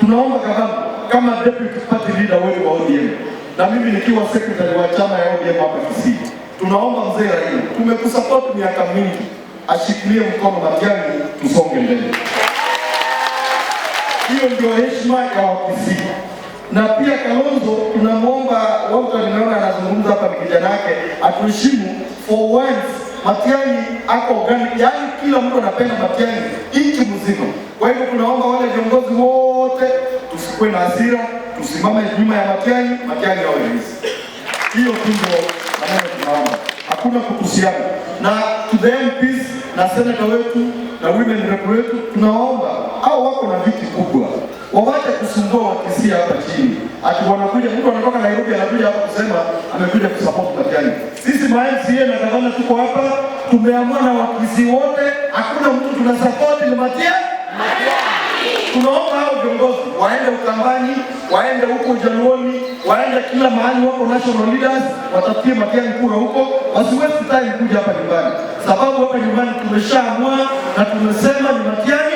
Tunaomba gavana kama deputy party leader wetu wa ODM na mimi nikiwa secretary wa chama ya ODM hapa Kisii, tunaomba mzee Raila, tumekusupport miaka mingi, ashikilie mkono Matiang'i, tusonge mbele. Hiyo ndio heshima ya Wakisii. Na pia Kalonzo tunamwomba Walter, nimeona anazungumza hapa ni kijana yake, atuheshimu for once. Matiang'i ako organic, yaani kila mtu anapenda Matiang'i nchi mzima. Kwa hivyo tunaomba wale viongozi wote tusikuwe na hasira, tusimame nyuma ya Matiang'i, Matiang'i awe rais. Hiyo tu ndio maneno tunaomba, hakuna kutusiana. Na to the MPs na senator wetu na women rep wetu, tunaomba au wako na viti kubwa wawache kusumbua Wakisii hapa chini, ati wanakuja, mtu anatoka Nairobi anakuja hapa kusema amekuja kusupport Matiang'i. Sisi ma MCA na gavana tuko hapa, tumeamua na Wakisii wote, hakuna mtu tunasupport ni Matiang'i. Tunaomba hao viongozi waende Ukambani, waende huko Ujaluoni, waende kila mahali wako national leaders, watafutie Matiang'i kura huko, wasiwaste time kuja hapa nyumbani, sababu hapa nyumbani tumeshaamua na tumesema ni Matiang'i.